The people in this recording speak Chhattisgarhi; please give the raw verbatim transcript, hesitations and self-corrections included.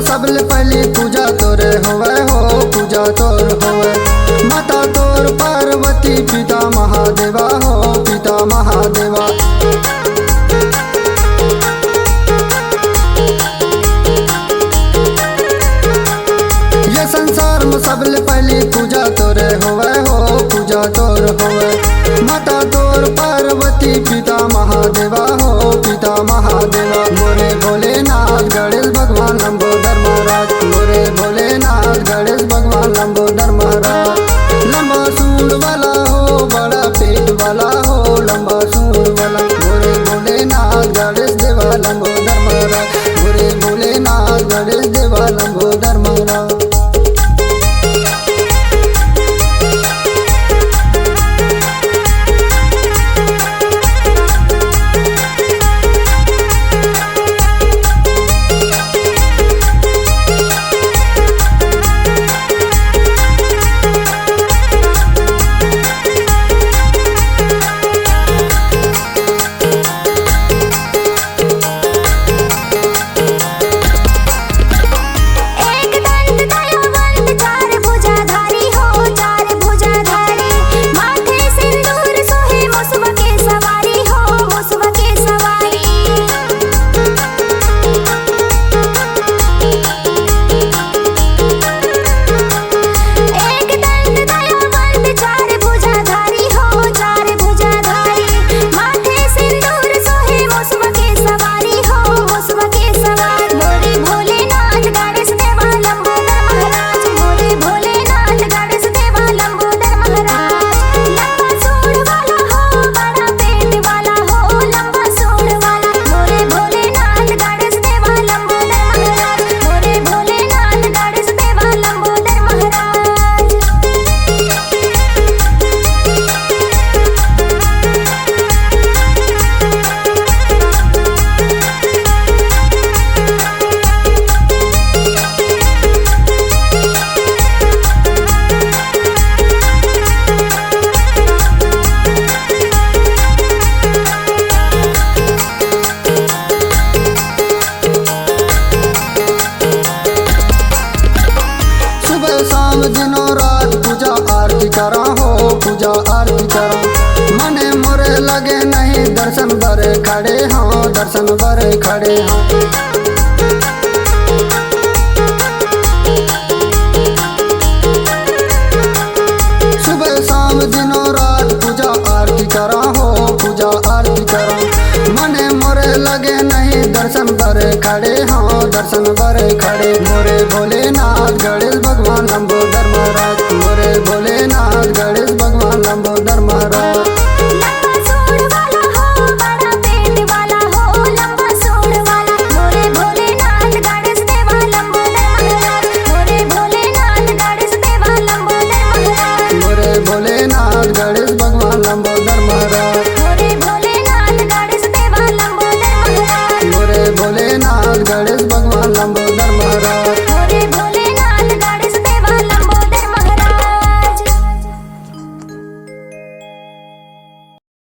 सबले पहली पूजा तोरे होवे हो, पूजा तोर होवे। माता तोर पार्वती, पिता महादेवा हो, पिता महादेवा। ये संसार में सबले पहली पूजा तोरे होवे हो, पूजा तोर होवे। माता तोर पार्वती, पिता महादेवा हो, पिता महादेवा। मोरे भोलेनाथ गणेश भगवान लंबोदर महाराज, मोरे भोलेनाथ गणेश भगवान लंबोदर महाराज। लंबा सूंड वाला हो, बड़ा पेट वाला हो, लंबा सूंड वाला। मोरे भोलेनाथ गणेश देवा लंबोदर महाराज, मोरे भोलेनाथ गणेश देवा लंबोदर महाराज। एक दंत दयावंत, चार भुजाधारी हो, चार भुजाधारी। माथे सिंदूर सोहे, मुसवा के सवारी हो, मुसवा के सवारी। एक दंत दयावंत, चार भुजाधारी हो, चार भुजाधारी। माथे सिंदूर सोहे, मुसवा के सवारी हो, मुसवा के सवारी। मोरे भोलेनाथ गणेश देवा लंबोदर महाराज, मोरे भोलेनाथ गणेश देवा लंबोदर महाराज। लंबा सूंड वाला हो, बड़ा पेट वाला हो, लंबा सूंड वाला। मोरे भोलेनाथ गणेश देवा लंबोदर महाराज, मोरे भोलेनाथ गणेश देवा लंबोदर महाराज। सुबह शाम दिनों रात पूजा आरती करा हो, पूजा आरती करा। मने मोरे लगे नहीं दर्शन बर खड़े हों, दर्शन बर खड़े हों। सुबह शाम दिनों रात पूजा आरती करा हो, पूजा आरती करा। मने मोरे लगे नहीं दर्शन बर खड़े हों, दर्शन बर खड़े। मोरे भोलेनाथ गणेश भगवान लंबोदर महाराज, मोरे भोलेनाथ गणेश भगवान लंबोदर महाराज। लंबा सूंड वाला हो, बड़ा पेट वाला हो, लंबा सूंड वाला। मोरे भोलेनाथ गणेश देवा लंबोदर महाराज, मोरे भोलेनाथ गणेश देवा लंबोदर महाराज। मोरे भोलेनाथ गणेश भगवान लंबोदर महाराज। मोरे भोलेनाथ गणेश देवा लंबोदर महाराज। मोरे भोलेनाथ गणेश भगवान लंबोदर